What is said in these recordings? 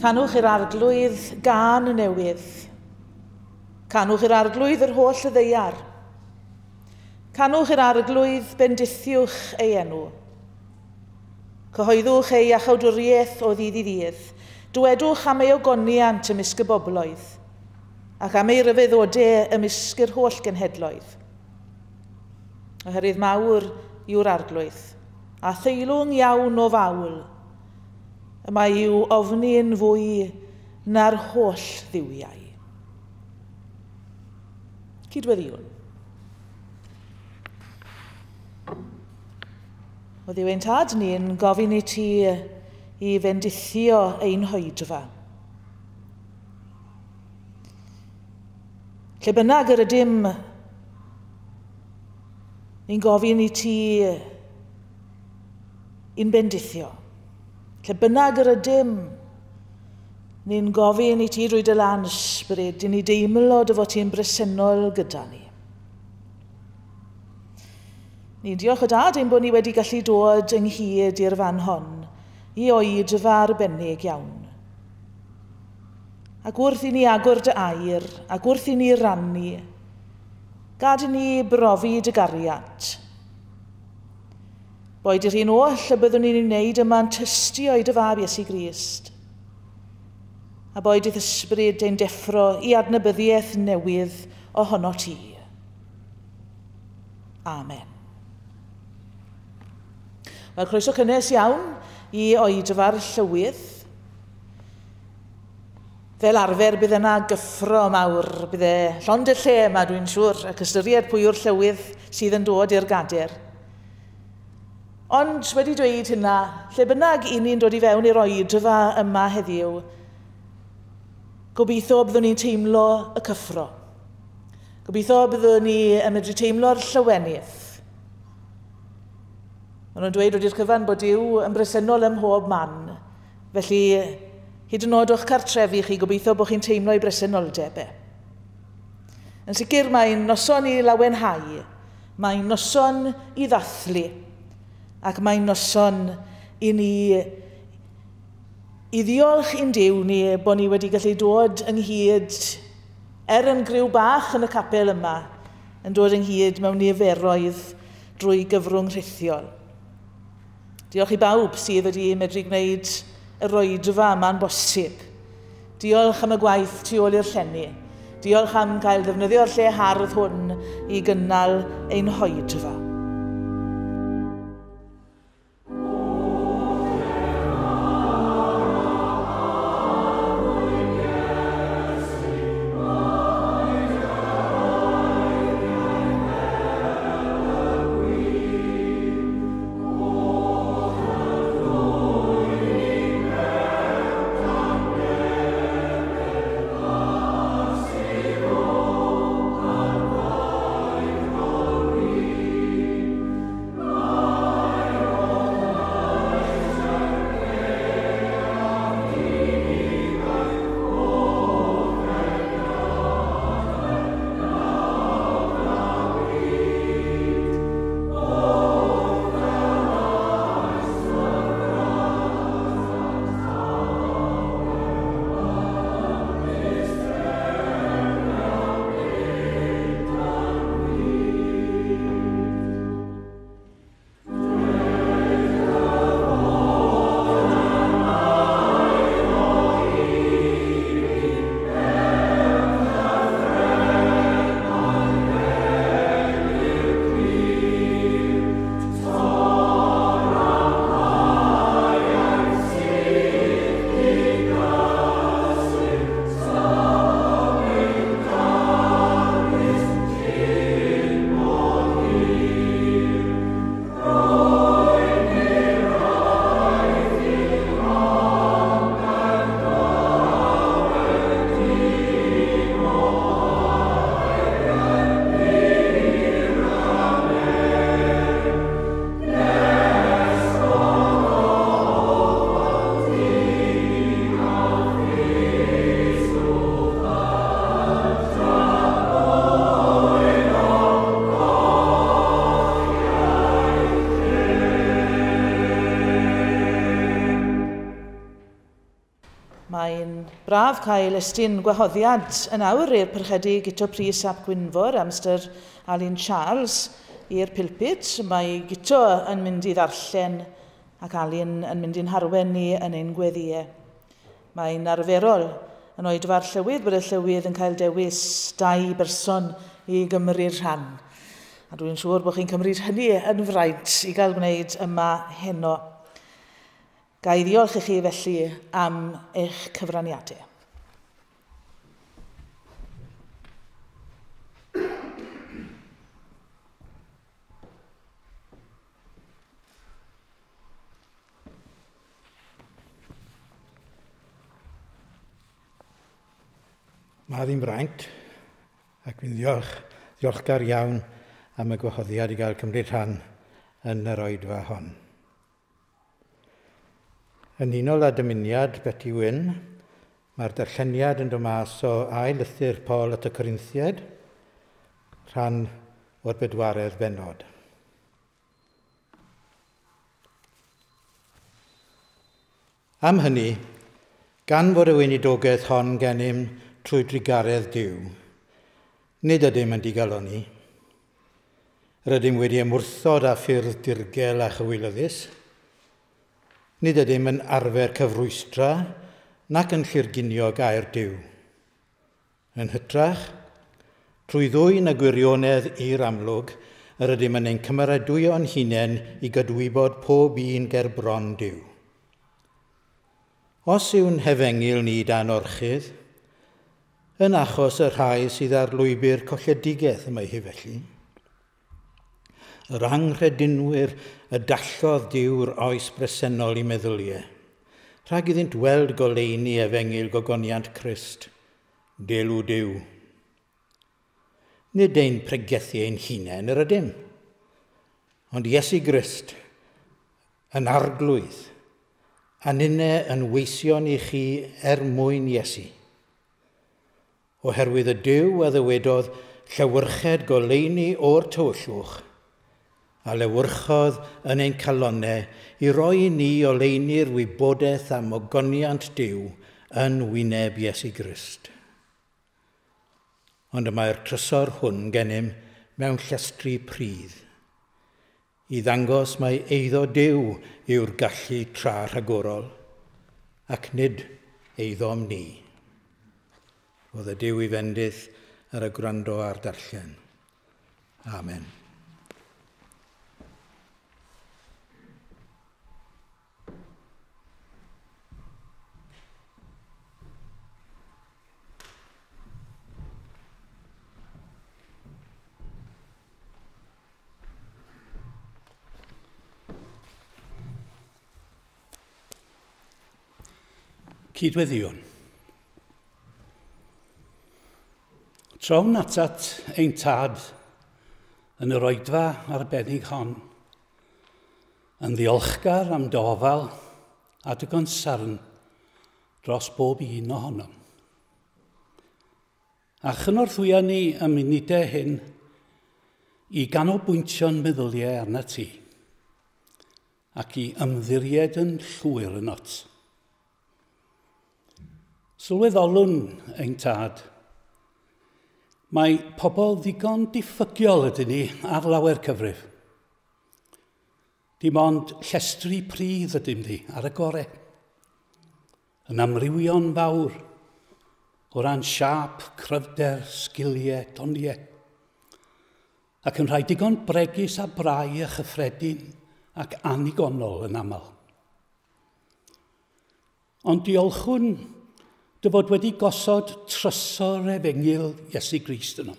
Canwch i'r Arglwydd gân newydd. Canwch i'r Arglwydd yr holl ddaear. Canwch i'r Arglwydd, bendithiwch ei enw. Cyhoeddwch ei iachawdwriaeth o ddydd i ddydd. Dywedwch am ei ogoniant ymysg y bobloedd, ac am ei ryfeddodau ymysg yr holl genhedloedd. Oherwydd mawr yw'r Arglwydd, a theilwng iawn o fawl, y mae i'w ofni'n fwy na'r holl dduwiau. Cydweddïwn. O Dduw ein Tad, ni'n gofyn i ti i fendithio ein hoedfa. Lle bynnag yr ydym, ni'n gofyn i ti i'n bendithio. Lle bynnag yr ydym, ni'n gofyn i ti drwy dy lan ysbryd, i ni deimlo dy fod ti'n bresennol gyda ni. Ni'n diolch o Dad ein bod ni wedi gallu dod ynghyd i'r fan hon, i oedfa arbennig iawn. Ac wrth i ni agor dy air, ac wrth i ni rannu, gad i ni brofi dy gariad. Boed i'r un oll y byddwn ni'n ei wneud yma'n tystio i dy fab Iesu Grist. A boed i'th ysbryd ein deffro i adnabyddiaeth newydd ohono ti. Amen. Wel, croeso cynnes iawn i oedfa'r Llywydd. Fel arfer, bydd yna gyffro mawr, bydd e llond y lle yma, dwi'n siŵr, ac ystyried pwy yw'r llywydd sydd yn dod i'r gader. Ond wedi dweud hynna, lle bynnag i ni'n dod i fewn i'r oedfa yma heddiw, gobeithio byddwn ni'n teimlo y cyffro. Gobeithio byddwn ni yn medru teimlo'r llawenydd. Maen nhw'n dweud wedi'r cyfan bod Duw yn bresennol ym mhob man. Felly, hyd yn oed o'ch cartrefi chi, gobeithio bod chi'n teimlo ei bresenoldeb e. Yn sicr, mae'n noson i lawenhau. Mae'n noson i ddathlu, ac mae'n noson i ni i ddiolch i'n Duw ni bod ni wedi gallu dod ynghyd, er yn griw bach yn y capel yma, yn dod ynghyd mewn niferoedd drwy gyfrwng rhithiol. Diolch i bawb sydd wedi medru gwneud yr oedfa yma'n bosib. Diolch am y gwaith tu ôl i'r llenni. Diolch am gael ddefnyddio'r lle hardd hwn i gynnal ein hoedfa. Mae'n braf cael estyn gwahoddiad yn awr i'r Parchedig Guto Prys ap Gwynfor a Mr Alun Charles i'r pulpit. Mae Guto yn mynd i ddarllen ac Alun yn mynd i'n harwen ni yn ein gweddïau. Mae'n arferol yn oedfa'r llywydd bod y llywydd yn cael dewis 2 berson i gymryd rhan. A dwi'n siŵr bod chi'n cymryd hynny yn fraint i gael gwneud yma heno. Ga i ddiolch i chi felly am eich cyfraniadau. Mae ddim braint, ac fi'n ddiolchgar iawn am y gwahoddiad i gael cymryd rhan yn yr oedfa hon. Yn unol â dymuniad Beti Wyn, mae'r darlleniad yn dod mas o ail lythyr Paul at y Corinthiaid, rhan o'r 4 bennod. Am hynny, gan fod y weinidogaeth hon gennym trwy drugaredd Duw, nid ydym yn digalonni. Rydym wedi ymwrthod â ffyrdd dirgel a chywilyddus. Nid ydym yn arfer cyfrwystra nac yn llurgunio gair Duw. Yn hytrach, trwy ddwyn y gwirionedd i'r amlwg, yr ydym yn ein cymeradwyo'n hunain i gydwybod pob un ger bron Duw. Os yw'n hefengyl ni dan orchudd, yn achos y rhai sydd ar lwybr colledigaeth y mae hi felly. Yr anghredinwyr y dallodd Duw'r oes bresennol i meddyliau, rhag iddynt weld goleuni efengyl gogoniant Crist, delw Duw. Nid ein pregethu ein hunain yr ydym, ond Iesu Grist yn arglwydd, a ninne yn weision i chi er mwyn Iesu. Oherwydd y Duw a ddywedodd llewyrched goleuni o'r tywyllwch, a lewyrchodd yn ein calonnau i roi i ni oleuni'r wybodaeth am ogoniant Duw yn wyneb Iesu Grist. Ond y mae'r trysor hwn gennym mewn llestri pridd, i ddangos mai eiddo Duw yw'r gallu tra rhagorol, ac nid eiddom ni. Roedd y Duw i fendith ar y gwrando a'r darllen. Amen. Cydweddiwn. Trown atat ein tad yn yr oedfa arbennig hon, yn ddiolchgar am dy ofal a dy gonsarn dros bob un ohonom. A chynorthwya ni ym munudau hyn i ganolbwyntio'n meddyliau arnat ti ac i ymddiried yn llwyr ynot. Sylweddolwn ein tad, mae pobl ddigon diffygiol ydyn ni ar lawer cyfrif. Dim ond llestri pridd ydym ni ar y gore. Yn amrywio'n fawr o ran siâp, cryfder, sgiliau, doniau. Ac yn rhai digon bregus a brau a chyffredin ac annigonol yn aml. Ond diolchwn dy fod wedi gosod trysor efengyl Iesu Grist yno.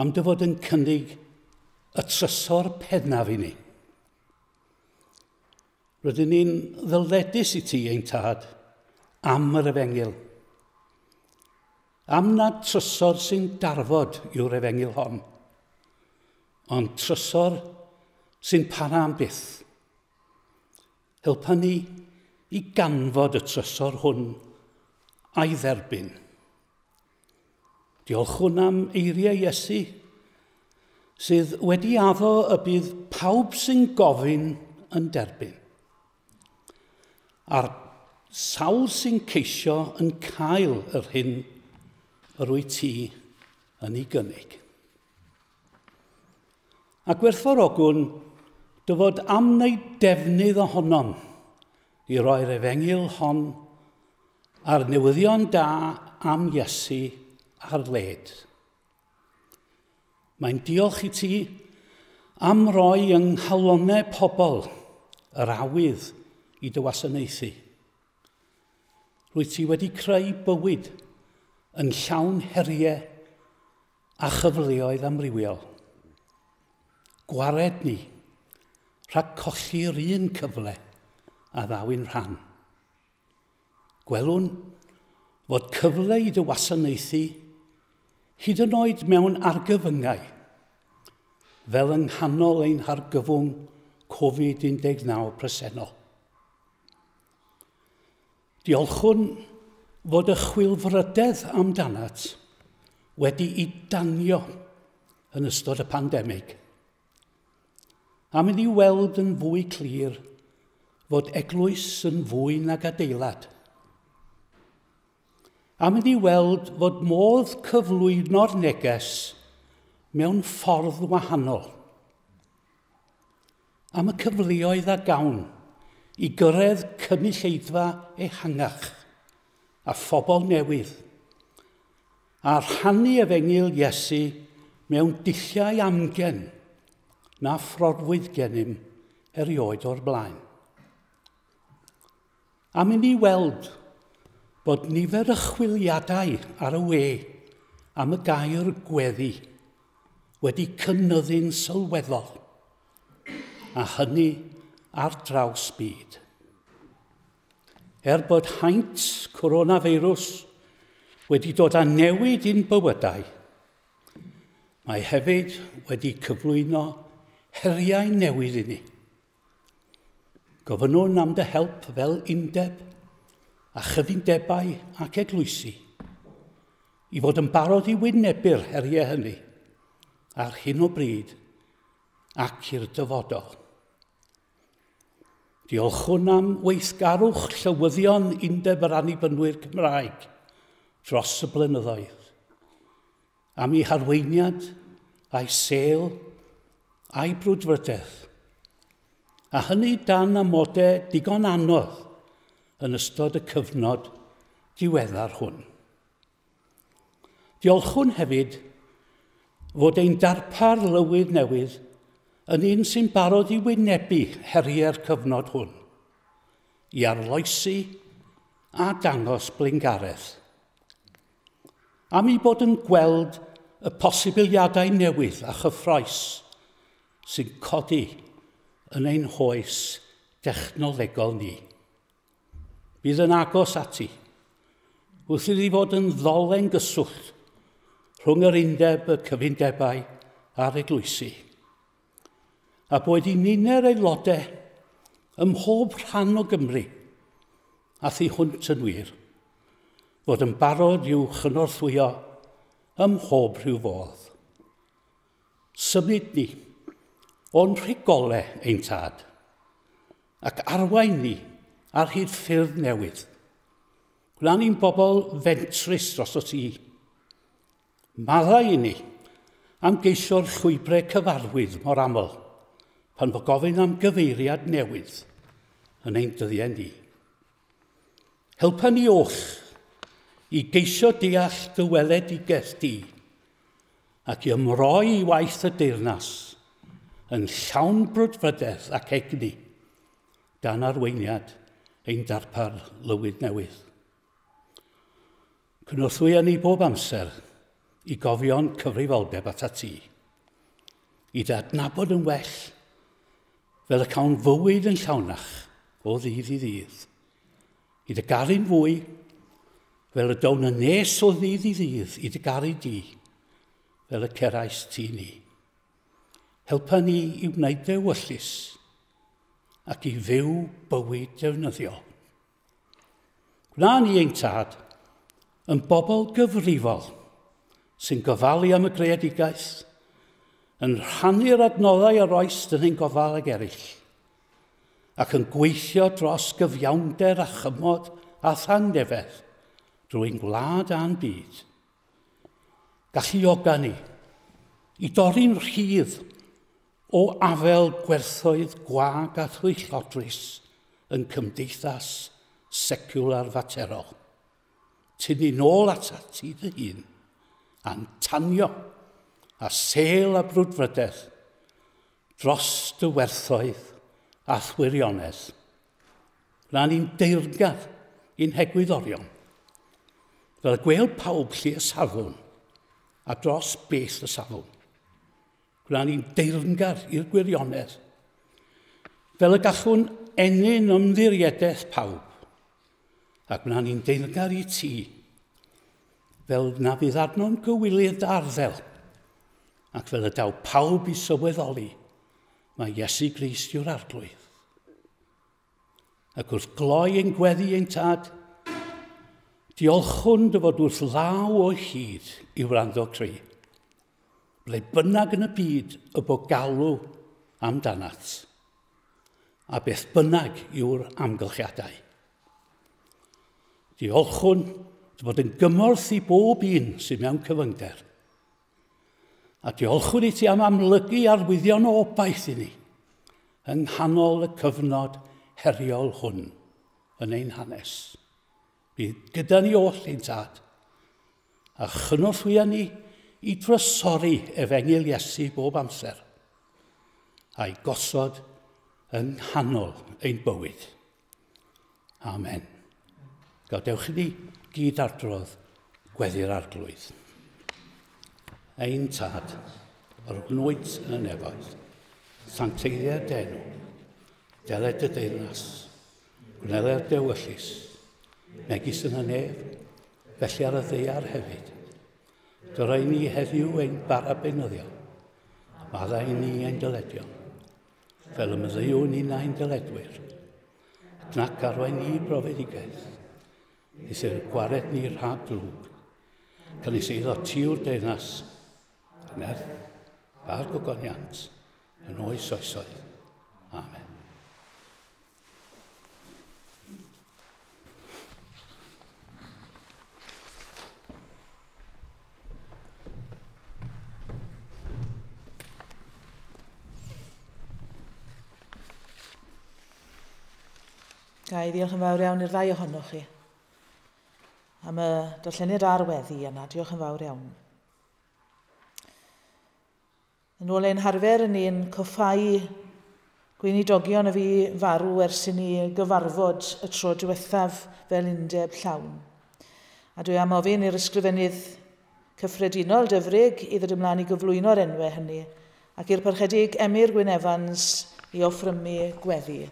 Am dy fod yn cynnig y trysor pennaf i ni. Rydyn ni'n ddyledus i ti, ein tad, am yr efengyl. Am nad trysor sy'n darfod yw'r efengyl hon, ond trysor sy'n para am byth. Helpa ni i ganfod y trysor hwn a'i dderbyn. Diolchwn am eiriau Iesu, sydd wedi addo y bydd pawb sy'n gofyn yn derbyn. A'r sawl sy'n ceisio yn cael yr hyn yr wyt ti yn ei gynnig. A gwerthfawrogwn dy fod am wneud defnydd ohonom i roi'r efengyl hon a'r newyddion da am Iesu ar led. Mae'n diolch i ti am roi yng nghalonau pobl yr awydd i dy wasanaethu. Rwyt ti wedi creu bywyd yn llawn heriau a chyfleoedd amrywiol. Gwared ni rhag colli'r un cyfle a ddaw'n rhan. Gwelwn fod cyfle i dy wasanaethu hyd yn oed mewn argyfyngau, fel yng nghanol ein hargyfwng Covid-19 presennol. Diolchwn fod y chwilfrydedd amdanat wedi'i danio yn ystod y pandemig. Am iddi weld yn fwy clir fod eglwys yn fwy nag adeilad. Am iddi weld fod modd cyflwyno'r neges mewn ffordd wahanol. Am y cyfleoedd a gawn i gyrraedd cynulleidfa ehangach a phobl newydd, a rhannu efengyl Iesu mewn dulliau amgen na phrofwyd gennym erioed o'r blaen. Am i ni weld bod nifer y chwiliadau ar y we am y gair gweddi wedi cynyddu'n sylweddol, a hynny ar draws byd. Er bod haint coronavirus wedi dod â newid i'n bywydau, mae hefyd wedi cyflwyno heriau newydd i ni. Gofynnwn am dy help fel undeb a chyfundebau ac eglwysi i fod yn barod i wynebu'r heriau hynny ar hyn o bryd ac i'r dyfodol. Diolchwn am weithgarwch llywyddion Undeb yr Annibynwyr Cymraeg dros y blynyddoedd, am ei harweiniad, a'i sêl, a'i brwdfrydedd, a hynny dan amodau digon anodd yn ystod y cyfnod diweddar hwn. Diolchwn hefyd fod ein darpar lywydd newydd yn un sy'n barod i wynebu heriau'r cyfnod hwn, i arloesi a dangos blaengaredd. Am ei bod yn gweld y posibiliadau newydd a chyffrous sy'n codi yn ein hoes dechnolegol ni. Bydd yn agos ati, wrth iddi fod yn ddolen gyswllt rhwng yr undeb, y cyfundebau a'r eglwysi. A boed i ninau'r aelodau ym mhob rhan o Gymru, a thu hwnt yn wir, fod yn barod i'w chynorthwyo ym mhob rhyw fodd. Symud ni o'n rhigolau ein tad, ac arwain ni ar hyd ffyrdd newydd. Gwna ni'n bobl fentrus dros o ti. Maddau i ni am geisio'r llwybrau cyfarwydd mor aml, pan fo gofyn am gyfeiriad newydd yn ein dyddiau ni. Helpa ni oll i geisio deall dy weledigaeth di ac i ymroi i waith y deyrnas yn llawn brwdfrydedd ac egni dan arweiniad ein darpar lywydd newydd. Cynorthwya ni bob amser i gofio'n cyfrifoldeb atat ti, i dy adnabod yn well, fel y cawn fywyd yn llawnach o ddydd i ddydd, i dy garu'n fwy, fel y down yn nes o ddydd i ddydd, i dy garu di, fel y cerais ti ni. Helpa ni i wneud dy ewyllys ac i fyw bywyd defnyddiol. Gwna ni ein tad yn bobl gyfrifol sy'n gofalu am y greadigaeth, yn rhannu'r adnoddau a roes yn ein gofal ag eraill, ac yn gweithio dros gyfiawnder a chymod a thangnefedd drwy'n gwlad a'n byd. Galluoga ni i dorri'n rhydd o afel gwerthoedd gwag a thwyllodrus yn cymdeithas seciwlar faterol. Tynnu nôl atat ti dy hun a'n tanio a sêl a brwdfrydedd dros dy werthoedd a thwirionedd. Gwna ni'n deyrngar i'n hegwyddorion, fel y gwêl pawb lle y safwn a dros beth y safwn. Gwna ni'n deyrngar i'r gwirionedd, fel y gallwn ennyn ymddiriedaeth pawb, a gwna ni'n deyrngar i ti, fel na fydd arno'n gywilydd arddel, ac fel y daw pawb i sylweddoli mae Iesu Grist yw'r Arglwydd. Ac wrth gloi ein gweddi ein tad, diolchwn dy fod wrth law o hyd i wrando cry. Ble bynnag yn y byd y bo galw amdanat, a beth bynnag yw'r amgylchiadau. Diolchwn dy fod yn gymorth i bob un sydd mewn cyfyngder. A diolchwn i ti am amlygu arwyddion o obaith i ni yng nghanol y cyfnod heriol hwn yn ein hanes. Bydd gyda ni oll ein tad, a chynorthwya ni i drysori efengyl Iesu bob amser, a'i gosod yng nghanol ein bywyd. Amen. Gadewch i ni gyd adrodd gweddi'r Arglwydd. Ein tad, yr wnwyt yn y nefoedd, sancteiddiad dy enw, deled dy deyrnas, gwneler dy ewyllys, megis yn y nef, felly ar y ddaear hefyd. Dyro i ni heddiw ein bara beunyddiol, a maddau i ni ein dyledion, fel y maddeuwn ni na'n dyledwyr, ac nac arwain ni i brofedigaeth, nes i'r gwared ni rhag drwg, canys eiddo ti yw'r deyrnas, y nerth a'r gogoniant yn oes oesoedd. Amen. Ga i ddiolch yn fawr iawn i'r ddau ohonoch chi am y darlleniad a'r weddi yna. Diolch yn fawr iawn. Yn ôl ein harfer, ni'n coffáu gweinidogion y fi farw ers i ni gyfarfod y tro diwethaf fel undeb llawn. A dwi am ofyn i'r ysgrifennydd cyffredinol Dyfrig i ddod ymlaen i gyflwyno'r enwau hynny ac i'r parchedig Emyr Gwyn Evans i offrymu gweddi.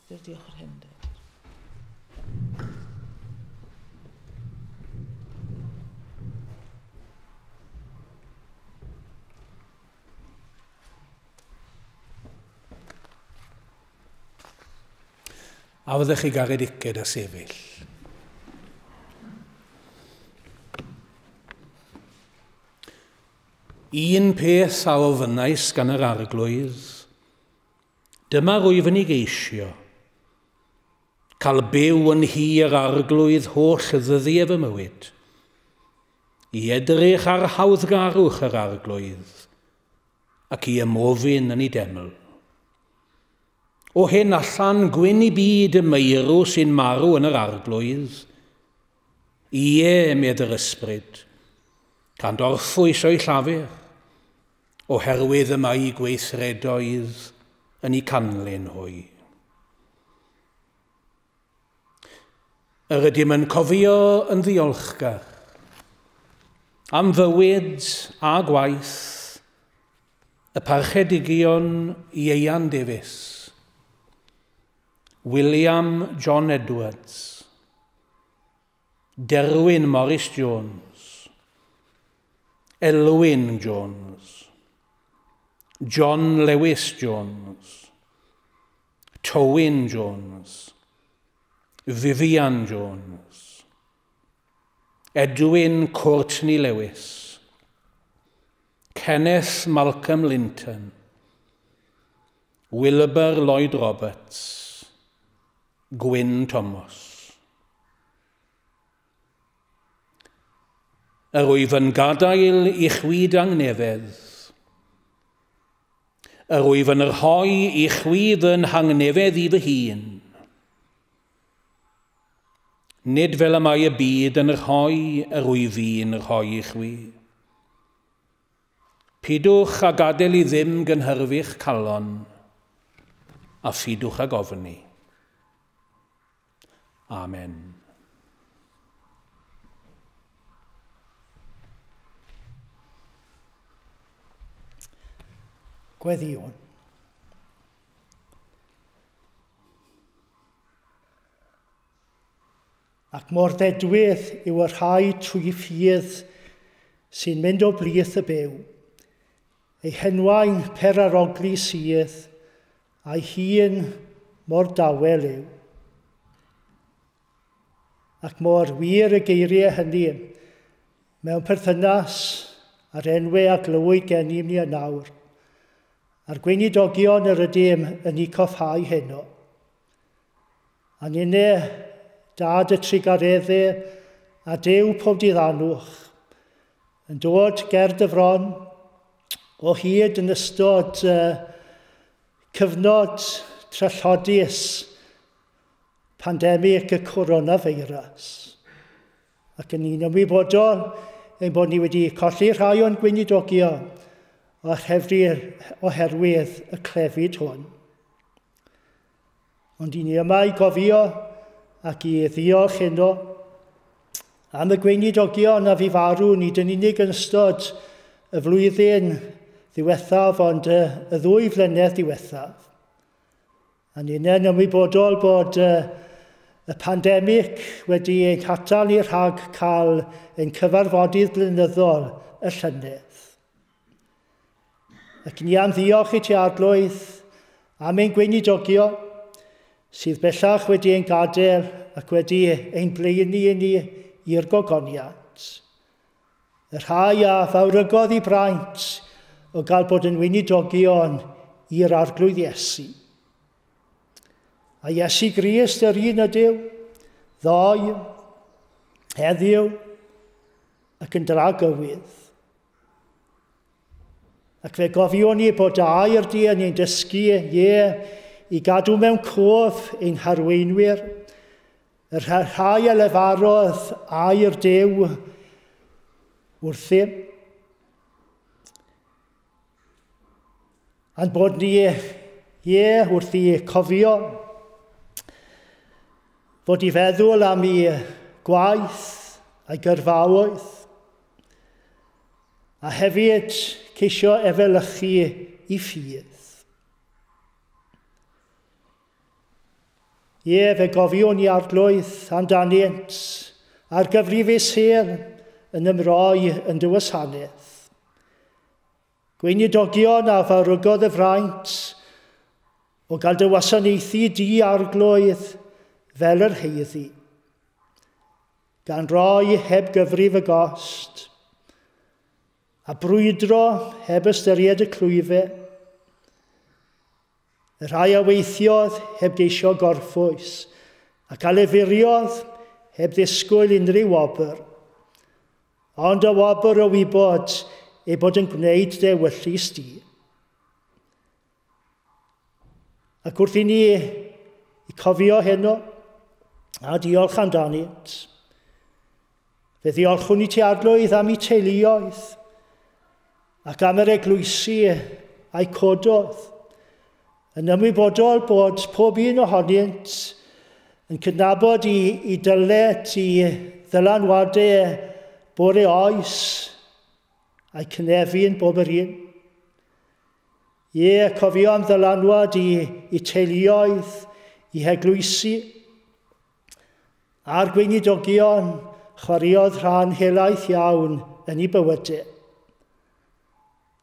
Diolch ar hyn. A fyddech chi garediced a sefyll. Un peth a ofynnais gan yr Arglwydd, dyma rwyf yn ei geisio, cael byw yn nhŷ yr Arglwydd holl ddyddiau fy mywyd, i edrych ar hawddgarwch yr Arglwydd ac i ymofyn yn ei deml. O hyn allan gwyn i byd y meirw sy'n marw yn yr Arglwydd, ie, medd yr ysbryd, gan orffwys o'i llafur, oherwydd y mae gweithredoedd yn eu canlyn hwy. Yr ydym yn cofio yn ddiolchgar am fywyd a gwaith y parchedigion Ieuan Davies, William John Edwards, Derwyn Morris Jones, Elwyn Jones, John Lewis Jones, Towyn Jones, Vivian Jones, Edwin Courtney Lewis, Kenneth Malcolm Linton, Wilbur Lloyd Roberts, Gwyn Thomas. Yr wyf yn gadael i chwi dangnefedd. Yr wyf yn rhoi i chwi fy nhangnefedd i fy hun. Nid fel y mae y byd yn rhoi, yr wyf fi'n rhoi i chwi. Pidwch a gadael i ddim gynhyrfu'ch calon, a phidwch ag ofni. Amen. Gweddïwn. Ac mor ddedwydd yw y rhai trwy ffydd sy'n mynd o blith y byw, ei henwain perarogli sydd, a'i hun mor dawel yw. Ac mor wir y geiriau hynny mewn perthynas â'r enwau a glywyd gennym ni yn awr, a'r gweinidogion yr ydym yn eu coffhau heno. A ninne, dad y trugareddau a Duw pob diddanwch, yn dod ger dy fron o hyd yn ystod cyfnod trallodus pandemig y coronavirus. Ac yn un ymwybodol ein bod ni wedi colli rhai o'n gweinidogion oherwydd y clefyd hwn. Ond i ni yma i gofio ac i ddiolch heno am y gweinidogion a fu farw nid yn unig yn ystod y flwyddyn ddiwethaf, ond y 2 flynedd diwethaf. A ni'n ymwybodol bod y pandemig wedi ein hatal ni rhag cael ein cyfarfodydd blynyddol y llynedd. Ac ni am ddiolch i ti Arglwydd am ein gweinidogion sydd bellach wedi ein gadael ac wedi ein blaenu i ni i'r gogoniant. Y rhai a fawrygodd i braint o gael bod yn weinidogion i'r Arglwydd Iesu. A Iesu Grist yr un ydyw, ddoe, heddiw, ac yn dragywydd. Ac fe gofiwn ni bod air di yn ein dysgu, ie, i gadw mewn cof ein harweinwyr, y rhai a lefarodd air Duw wrthym. A'n bod ni, ie, wrth i cofio, fod i feddwl am ei gwaith a'i gyrfaoedd, a hefyd ceisio efelychu i ffydd. Ie, fe gofiwn i Arglwydd amdanynt a'r gyfrifus sêr yn ymroi yn dy wasanaeth. Gweinidogion a fawrygodd y fraint o gael dy wasanaethu di Arglwydd fel yr heiddi, gan roi heb gyfrif y gost, a brwydro heb ystyried y clwyfau, y rhai a weithiodd heb geisio gorffwys, ac a lefuriodd heb ddisgwyl unrhyw wobr, ond y wobr o wybod ei bod yn gwneud dewyllys di. Ac wrth i ni i cofio heno, a diolch amdanynt, fe ddiolchwn i ti Arglwydd am eu teuluoedd, ac am yr eglwysi a'i cododd, yn ymwybodol bod pob un ohonynt yn cydnabod i dyled, i ddylanwadau bore oes a'i cynefin bob yr un. Ie, cofio am ddylanwad i teuluoedd, i heglwysi, a'r gweinidogion chwaraeodd rhan helaeth iawn yn ei bywydau.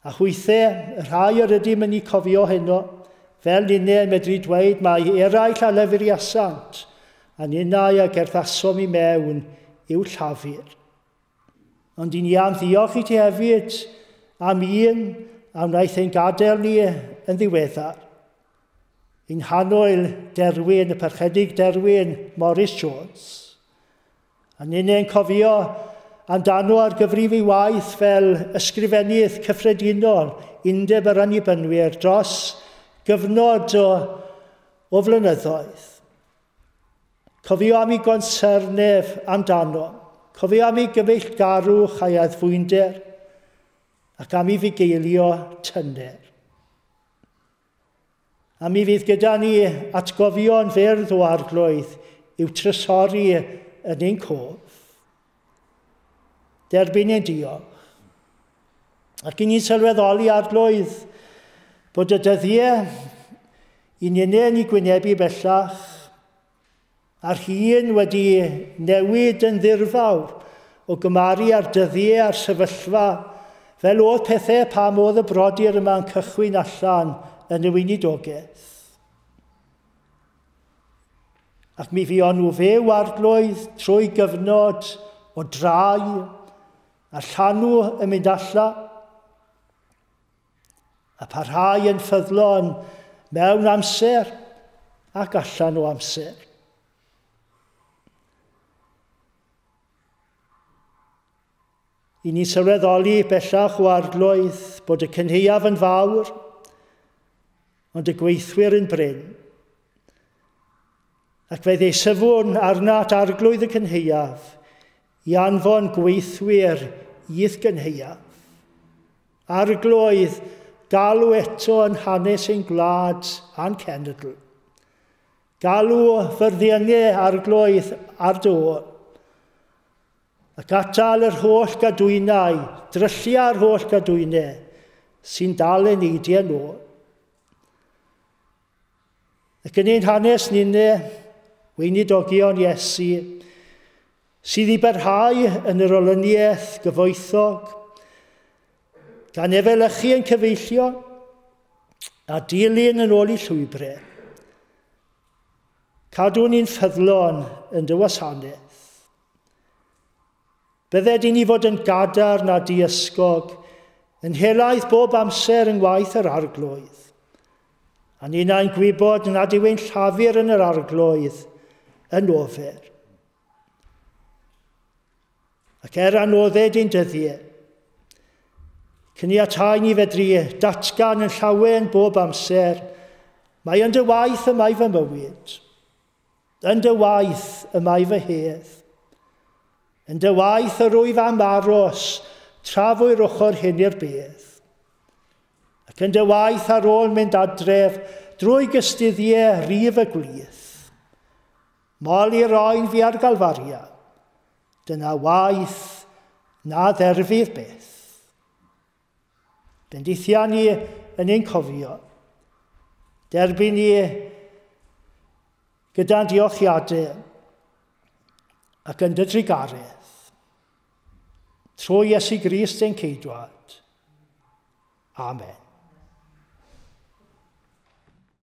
A chwythau, y rhai yr ydym yn ei cofio heno, fel ninnau yn medru dweud mai eraill a lefuriasant, a ninnau a gerddasom i mewn i'w llafur. Ond i ni am ddiolch i ti hefyd am un a wnaeth ein gadael ni yn ddiweddar. Ein hanwyl Derwyn, y parchedig Derwyn Morris Jones. A ninnau'n cofio amdano ar gyfrif ei waith fel ysgrifennydd cyffredinol Undeb yr Annibynwyr dros gyfnod o flynyddoedd. Cofio am ei gonsernef amdano, cofio am ei gyfeillgarwch a'i addfwynder, ac am ei fugeilio tyner. A mi fydd gyda ni atgofion fyrdd o Arglwydd i'w trysori yn ein cof. Derbyn ein diolch. Ac i ni'n sylweddoli, Arglwydd, bod y dyddiau i ninnau yn ei gwynebu bellach a'r hun wedi newid yn ddirfawr o gymaru ar dyddiau a'r sefyllfa fel oedd pethau pam oedd y brodyr yma'n cychwyn allan yn y weinidogaeth. Ac mi fuon nhw fyw, Arglwydd, trwy gyfnod o drai a llanw yn mynd allan a parhau yn ffyddlon mewn amser ac allan o amser. I ni sylweddoli bellach o Arglwydd bod y cynhaeaf yn fawr, ond y gweithwyr yn brin. Ac fe ddeisyfwn arnat Arglwydd y cynhaeaf i anfon gweithwyr i'th gynhaeaf. Arglwydd, galw eto yn hanes ein gwlad a'n cenedl. Galw fyrddiynau Arglwydd ar dy ôl. Ac atal yr holl gadwynau, dryllia'r holl gadwynau sy'n dal yn neidiau nôl. Ac yn ein hanes ninne, weinidogion Iesu, sydd i barhau yn yr olyniaeth gyfoethog, gan efelychu yn cyfeillio a dilyn yn ôl i llwybrau. Cadw ni'n ffyddlon yn dy wasanaeth. Bydded i ni fod yn gadarn a diysgog, yn helaeth bob amser yng ngwaith yr Arglwydd. A ninnau'n gwybod nad yw ein llafur yn yr Arglwydd yn ofer. Ac er anodded ein dyddiau, caniatáu ni fedru datgan yn llawen bob amser, mae yn dy waith y mae fy mywyd, yn dy waith y mae fy hedd, yn dy waith yr wyf am aros tra fwy'r ochr hyn i'r bedd. Ac yn dy waith ar ôl mynd adref drwy gystuddiau rif y gwlith. Mol i'r oen fi ar Galfaria, dyna waith na dderfydd byth. Bendithia ni yn ein cofio. Derbyn ni gyda'n diolchiadau ac yn dy drugaredd. Trwy Iesu Grist ein Ceidwad. Amen.